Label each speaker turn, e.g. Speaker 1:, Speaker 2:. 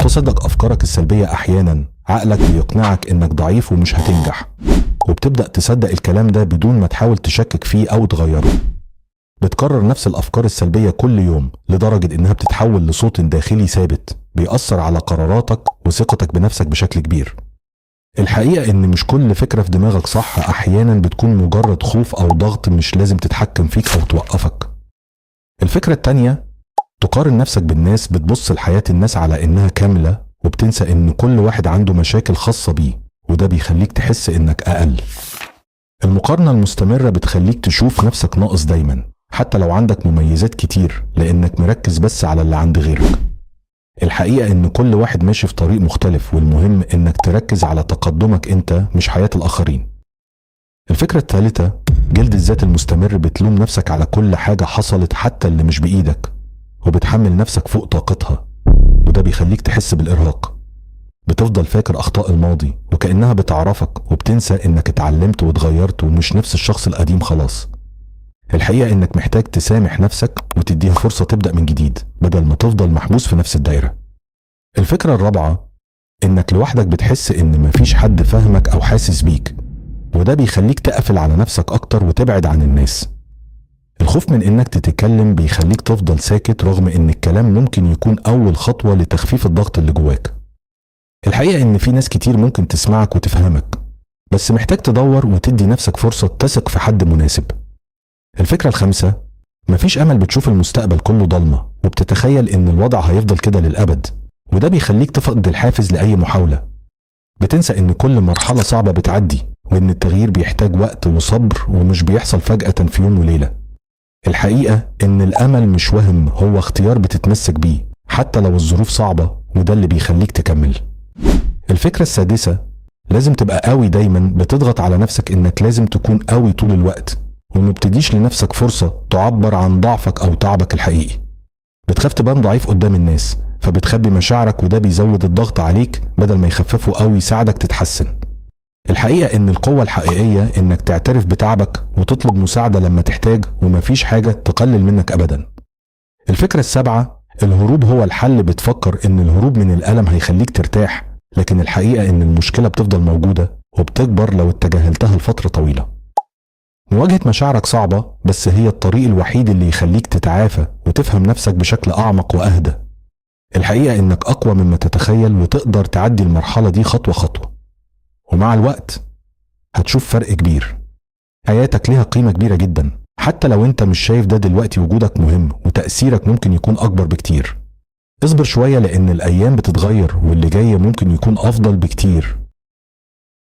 Speaker 1: تصدق أفكارك السلبية أحيانا. عقلك بيقنعك إنك ضعيف ومش هتنجح، وبتبدأ تصدق الكلام ده بدون ما تحاول تشكك فيه أو تغيره. بتكرر نفس الأفكار السلبية كل يوم لدرجة إنها بتتحول لصوت داخلي ثابت بيأثر على قراراتك وثقتك بنفسك بشكل كبير. الحقيقة إن مش كل فكرة في دماغك صح، أحيانا بتكون مجرد خوف أو ضغط مش لازم تتحكم فيك أو توقفك. الفكرة التانية، تقارن نفسك بالناس. بتبص لحياة الناس على إنها كاملة وبتنسى إن كل واحد عنده مشاكل خاصة بيه، وده بيخليك تحس إنك أقل. المقارنة المستمرة بتخليك تشوف نفسك ناقص دايما حتى لو عندك مميزات كتير، لأنك مركز بس على اللي عند غيرك. الحقيقة إن كل واحد ماشي في طريق مختلف، والمهم إنك تركز على تقدمك أنت مش حياة الآخرين. الفكرة الثالثة، جلد الذات المستمر. بتلوم نفسك على كل حاجة حصلت حتى اللي مش بإيدك، وبتحمل نفسك فوق طاقتها، وده بيخليك تحس بالإرهاق. بتفضل فاكر أخطاء الماضي وكأنها بتعرفك، وبتنسى إنك اتعلمت واتغيرت ومش نفس الشخص القديم خلاص. الحقيقة إنك محتاج تسامح نفسك وتديها فرصة تبدأ من جديد بدل ما تفضل محبوس في نفس الدايرة. الفكرة الرابعة، إنك لوحدك. بتحس إن مفيش حد فاهمك أو حاسس بيك، وده بيخليك تقفل على نفسك أكتر وتبعد عن الناس. الخوف من إنك تتكلم بيخليك تفضل ساكت رغم إن الكلام ممكن يكون أول خطوة لتخفيف الضغط اللي جواك. الحقيقة إن في ناس كتير ممكن تسمعك وتفهمك، بس محتاج تدور وتدي نفسك فرصة تثق في حد مناسب. الفكرة الخامسة، مفيش أمل. بتشوف المستقبل كله ضلمة وبتتخيل إن الوضع هيفضل كده للأبد، وده بيخليك تفقد الحافز لأي محاولة. بتنسى إن كل مرحلة صعبة بتعدي، وإن التغيير بيحتاج وقت وصبر ومش بيحصل فجأة في يوم وليلة. الحقيقة إن الأمل مش وهم، هو اختيار بتتمسك بيه حتى لو الظروف صعبة، وده اللي بيخليك تكمل. الفكرة السادسة، لازم تبقى قوي دايما. بتضغط على نفسك إنك لازم تكون قوي طول الوقت، ومبتديش لنفسك فرصة تعبر عن ضعفك أو تعبك الحقيقي. بتخاف تبان ضعيف قدام الناس، فبتخبي مشاعرك، وده بيزود الضغط عليك بدل ما يخففه أو يساعدك تتحسن. الحقيقة إن القوة الحقيقية إنك تعترف بتعبك وتطلب مساعدة لما تحتاج، ومفيش حاجة تقلل منك أبدا. الفكرة السابعة، الهروب هو الحل. بتفكر إن الهروب من الألم هيخليك ترتاح، لكن الحقيقة إن المشكلة بتفضل موجودة وبتكبر لو اتجاهلتها لفترة طويلة. مواجهة مشاعرك صعبة، بس هي الطريق الوحيد اللي يخليك تتعافى وتفهم نفسك بشكل أعمق وأهدى. الحقيقة إنك أقوى مما تتخيل، وتقدر تعدي المرحلة دي خطوة خطوة، ومع الوقت هتشوف فرق كبير. حياتك ليها قيمة كبيرة جدا حتى لو انت مش شايف ده دلوقتي. وجودك مهم وتأثيرك ممكن يكون أكبر بكتير. اصبر شوية لأن الأيام بتتغير واللي جاي ممكن يكون أفضل بكتير.